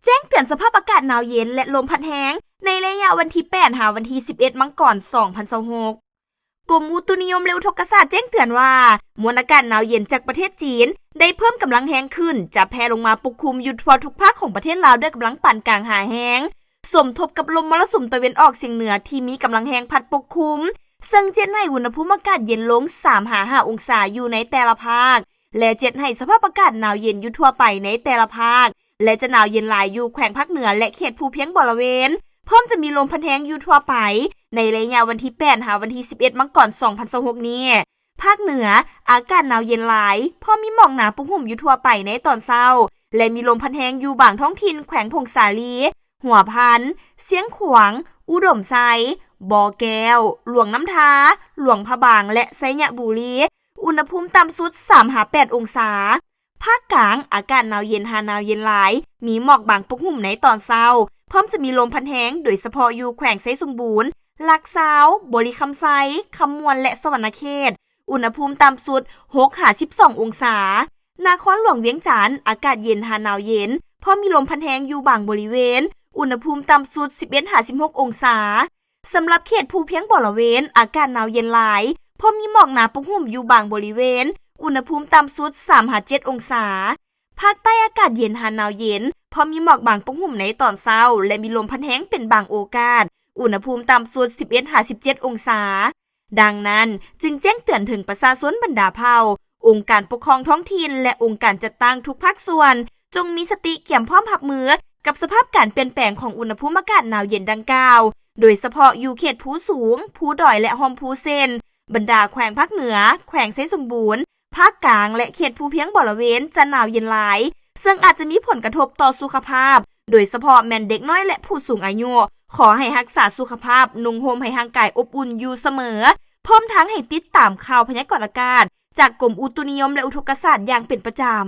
ແຈ້ງເຕືອນສະພາບອາກາດໜາວເຢັນ ແລະ ລົມພັດແຮງ ໃນໄລຍະວັນທີແປດ ຫາວັນທີສິບເອັດ ມັງກອນ ສອງພັນຊາວຫົກ. ກົມອຸຕຸນິຍົມ ແລະ ອຸທົກກະສາດແຈ້ງເຕືອນວ່າ ມວນອາກາດໜາວເຢັນຈາກປະເທດຈີນ ໄດ້ເພີ່ມກຳລັງແຮງຂຶ້ນ, ຈະແຜ່ລົງມາປົກຄຸມຢູ່ທົ່ວທຸກພາກຂອງປະເທດລາວ ດ້ວຍກຳລັງປານກາງຫາແຮງ, ສົມທົບກັບລົມມໍລະສຸມຕາເວັນອອກສຽງເໜືອທີ່ມີກຳລັງແຮງພັດປົກຄຸມ, ເຊິ່ງຈະເຮັດໃຫ້ອຸນຫະພູມອາກາດເຢັນລົງ ສາມ ຫາ ຫ້າ ອົງສາຢູ່ໃນແຕ່ລະພາກ ແລະ ຈະເຮັດໃຫ້ສະພາບອາກາດໜາວເຢັນຢູ່ທົ່ວໄປໃນແຕ່ລະພາກ ແລະ ຈະໜາວເຢັນຫຼາຍຢູ່ແຂວງພາກເໜືອ ແລະ ເຂດພູພຽງບໍລະເວນ, ພ້ອມຈະມີລົມພັດແຮງຢູ່ທົ່ວໄປ ໃນໄລຍະວັນທີແປດ ຫາວັນທີສິບເອັດ ມັງກອນ ສອງພັນຊາວຫົກນີ້. ພາກເໜືອ ອາກາດໜາວເຢັນຫຼາຍ, ພ້ອມມີໝອກໜາປົກຫຸ້ມຢູ່ທົ່ວໄປໃນຕອນເຊົ້າ ແລະ ມີລົມພັດແຮງຢູ່ບາງທ້ອງຖິ່ນແຂວງຜົ້ງສາລີ, ຫົວພັນ, ຊຽງຂວາງ, ອຸດົມໄຊ, ບໍ່ແກ້ວ, ຫຼວງນ້ຳທາ, ຫຼວງພະບາງ ແລະ ໄຊຍະບູລີ, ອຸນຫະພູມຕ່ຳສຸດ ສາມ ຫາ ແປດ ອົງສາ. ພາກກາງ ອາກາດໜາວເຢັນຫາໜາວເຢັນຫຼາຍ, ມີໝອກບາງປົກຫຸ້ມໃນຕອນເຊົ້າ, ພ້ອມຈະມີລົມພັດແຮງ ໂດຍສະເພາະຢູ່ແຂວງໄຊສົມບູນ, ຫຼັກຊາວ, ບໍລິຄຳໄຊ, ຄຳມ່ວນ ແລະ ສະຫວັນນະເຂດ, ອຸນຫະພູມຕ່ຳສຸດ ຫົກ ຫາ ສິບສອງ ອົງສາ. ນະຄອນຫຼວງວຽງຈັນ ອາກາດເຢັນຫາໜາວເຢັນ, ພ້ອມມີລົມພັດແຮງຢູ່ບາງບໍລິເວນ, ອຸນຫະພູມຕ່ຳສຸດ ສິບເອັດ ຫາ ສິບຫົກ ອົງສາ. ສຳລັບເຂດພູພຽງບໍລະເວນ ອາກາດໜາວເຢັນຫຼາຍ, ພໍມີໝອກໜາປົກຫຸ້ມຢູ່ບາງບໍລິເວນ, ອຸນຫະພູມຕ່ຳສຸດ ສາມ ຫາ ເຈັດ ອົງສາ. ພາກໃຕ້ອາກາດເຢັນຫາໜາວເຢັນ, ພໍມີໝອກບາງປົກຫຸ້ມໃນຕອນເຊົ້າ ແລະ ມີລົມພັດແຮງເປັນບາງໂອກາດ, ອຸນຫະພູມຕ່ຳສຸດ ສິບເອັດ ຫາ ສິບເຈັດ ອົງສາ. ດັ່ງນັ້ນ, ຈຶ່ງແຈ້ງເຕືອນເຖິງປະຊາຊົນບັນດາເຜົ່າ, ອົງການປົກຄອງທ້ອງຖິ່ນ ແລະ ອົງການຈັດຕັ້ງທຸກພາກສ່ວນ, ຈົ່ງມີສະຕິກຽມພ້ອມຮັບມືກັບສະພາບການປ່ຽນແປງຂອງອຸນຫະພູມອາກາດໜາວເຢັນດັ່ງກ່າວ, ໂດຍສະເພາະຢູ່ເຂດພູສູງ, ພູດອຍ ແລະ ຮ່ອມພູ ເຊັ່ນ ບັນດາແຂວງພາກເໜືອ, ແຂວງໄຊສົມບູນ, ພາກກາງ ແລະ ເຂດພູພຽງບໍລະເວນ ຈະໜາວເຢັນຫຼາຍ, ເຊິ່ງອາດຈະມີຜົນກະທົບຕໍ່ສຸຂະພາບ, ໂດຍສະເພາະແມ່ນເດັກນ້ອຍ ແລະ ຜູ້ສູງອາຍຸ. ຂໍໃຫ້ຮັກສາສຸຂະພາບ, ນຸ່ງຫົ່ມໃຫ້ຮ່າງກາຍອົບອຸ່ນຢູ່ສະເໝີ, ພ້ອມທັງໃຫ້ຕິດຕາມຂ່າວພະຍາກອນອາກາດຈາກກົມອຸຕຸນິຍົມ ແລະ ອຸທົກກະສາດຢ່າງເປັນປະຈຳ.